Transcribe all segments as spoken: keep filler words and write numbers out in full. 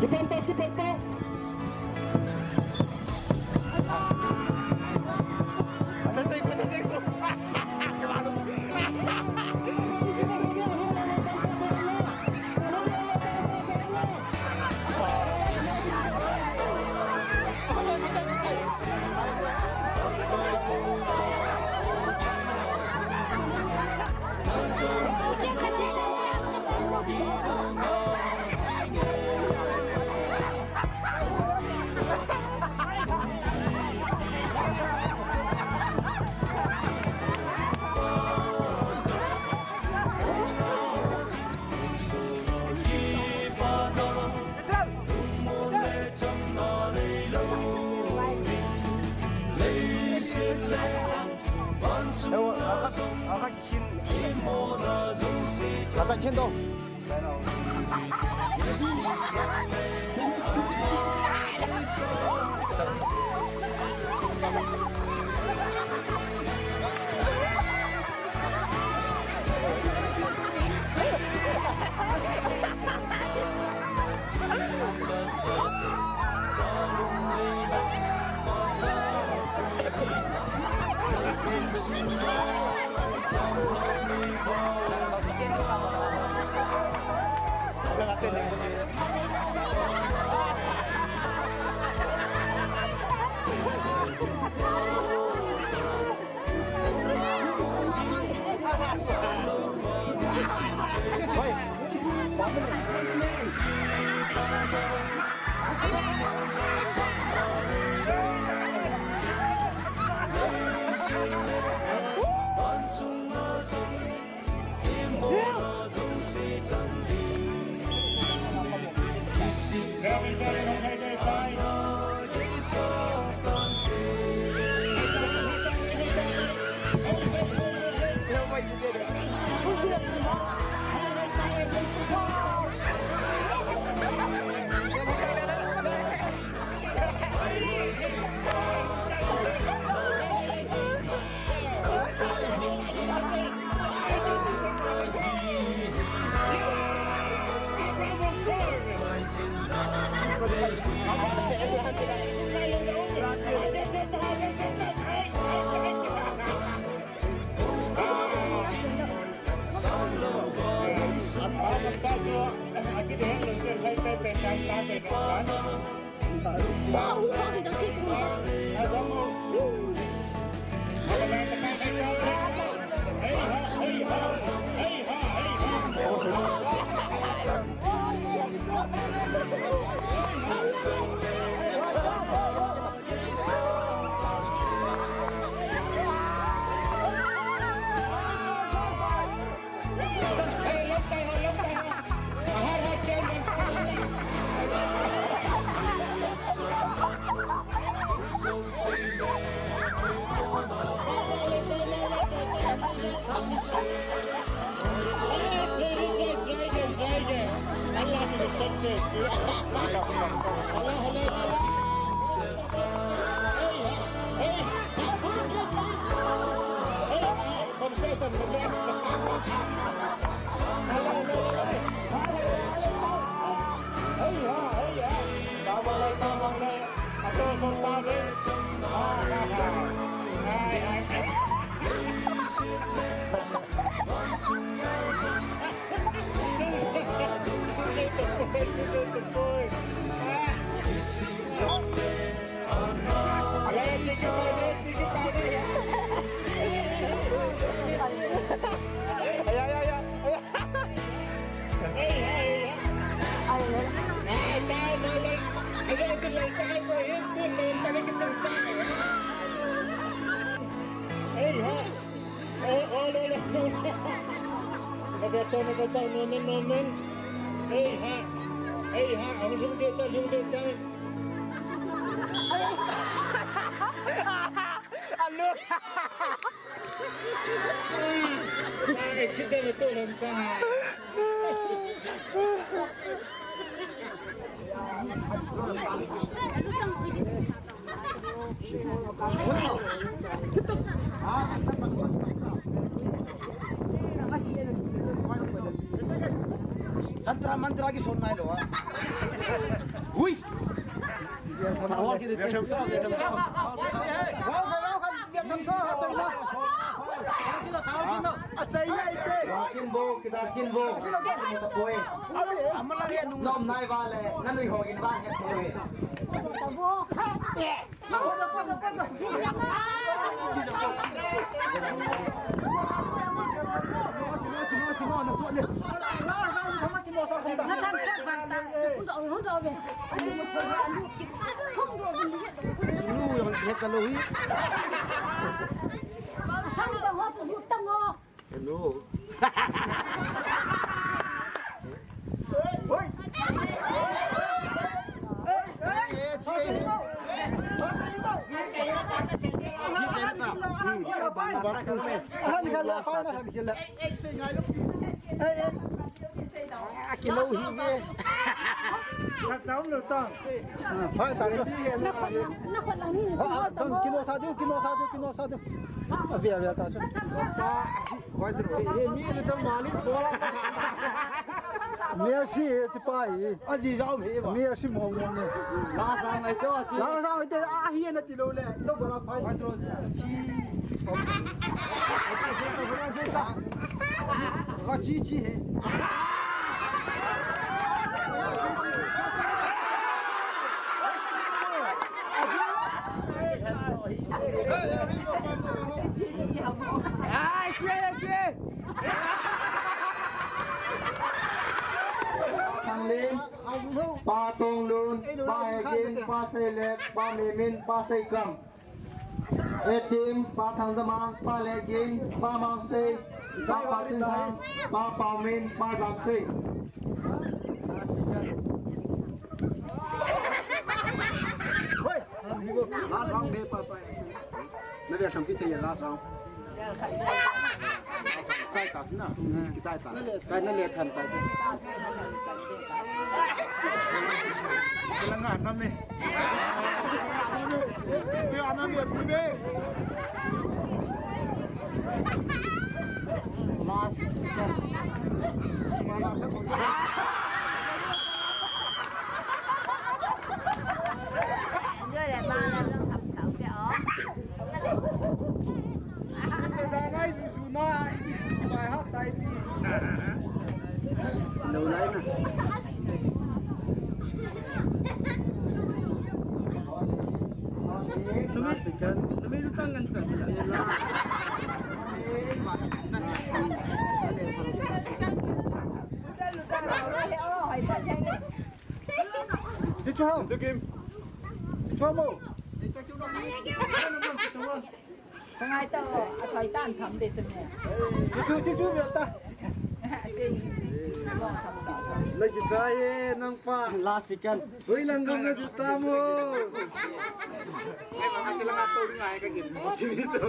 Kipanto, kipanto. Ano sa iko, ano sa iko? Hey, ha. Oh, oh, no, no, no. Nagkataon, nagkataon, no, no, no, no. Hey, ha. Hey, ha. Ang lungkot sa, lungkot sa. Alo. Tantra mantra ki son nai lo ha. Hui. Kin bo, kita kin bo. Nom nai vale, nanui ho in vale. Hello. Kilo sa diu, kilo sa diu, kilo sa diu. Ave, ave, ta chu. Mi le chang malis bola. Mi asi e, chi pa hi. Aji jao mi ba. Mi asi mo mo ni. La sang ai to chi. La sang ai te, a hi na ti lo le. To bola pai. Chi. Ka chi chi he. Thanglen, Pa Tonglun, Pa Hekin, Pa Seilek, Pa Mimin, Pa Seikam. Etim, Pa Thangzamang, Pa Lekin, Pa Mangsei, Pa Patinthang, Pa Paumin, Pa Jamsei. Hoi! Last round, be, pa, pa. Na be sam kit te last round. Chai ta na. Chai ta. Kai na le tham ta. Sila nga nam ni. Yo nam ni ni be. Last. Numei, numei lu tang ngan chang. Sichuan. Sichuan mo. Ka ngai ta, a thoi tan tham de chu me. Sichu, sichu me ta. Lagi chai nang pa. La sikan. Hui lang gam na chu ta mo. Ai, ma, ma, sila nga to ring ai ka gin. Sini to.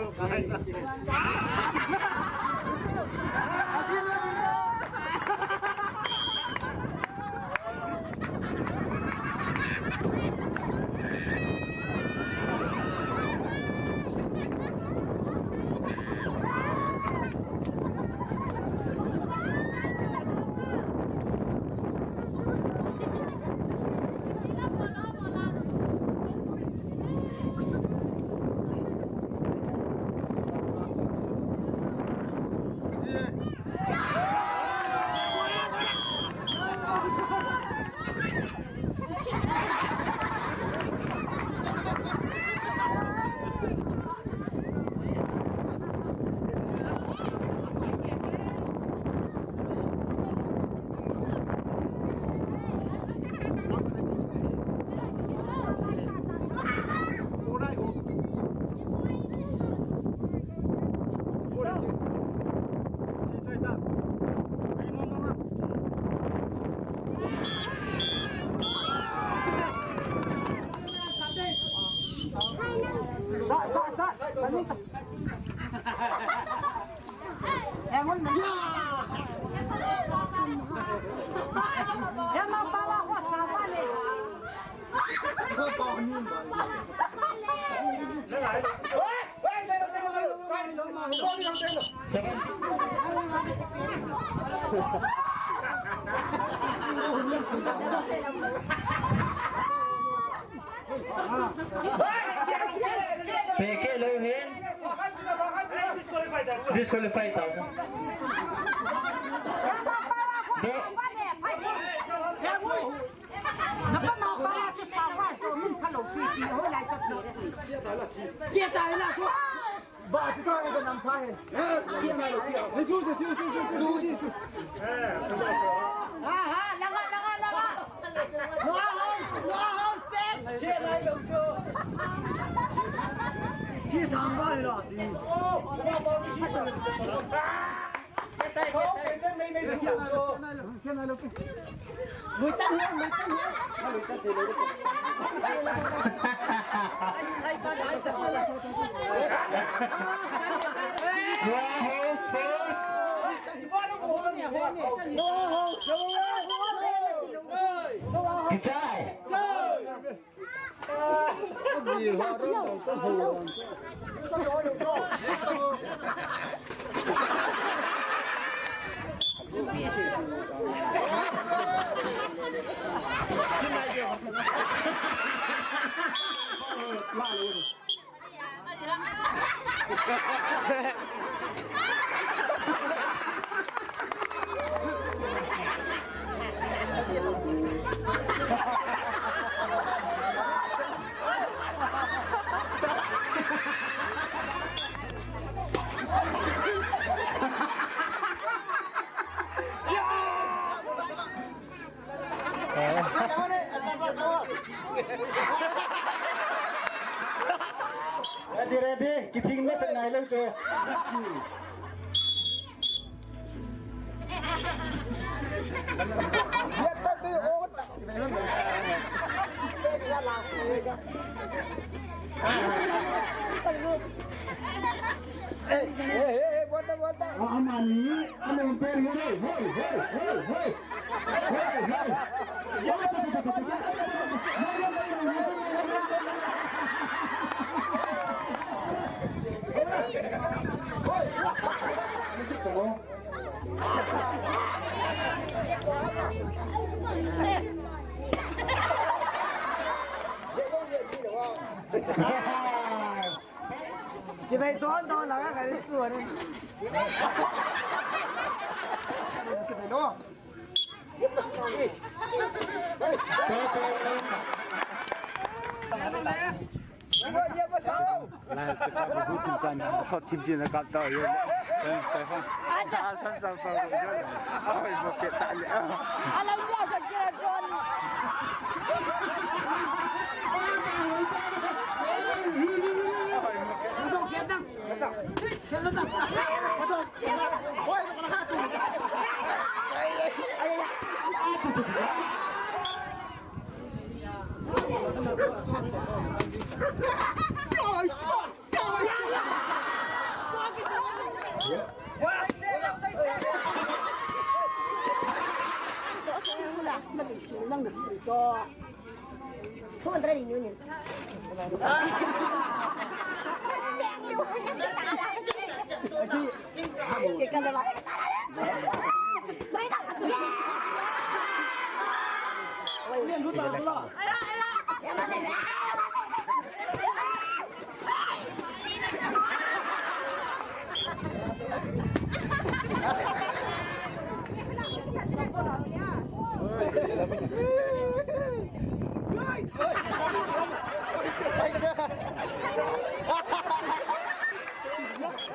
Peke lou hin. Disqualify ta. De. Ha, ha, langa, langa, langa. Noah House, Noah House, check. Noah House first. Kichai. Ready, ready. Kithing masa ngai lou chu. Hey, hey, hey, hey, bota, bota. Amani, amani, hey, hey, hey, hey, hey. Kibei ton ton la ka ka stu ani. Lai, check up hu chin chan, sot thim chin kap ta ye. Pen, pen, pen. Acha. Sa, sa, sa, sa, sa. Oi, mo ke ta le. Alam dia sa ke don.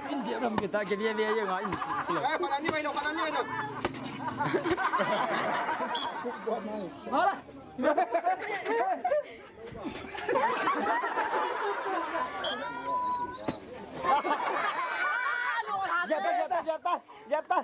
India ram kita ke dia dia yang lain. Eh, pada ni main, pada ni main. Malah. Jatah, jatah, jatah, jatah.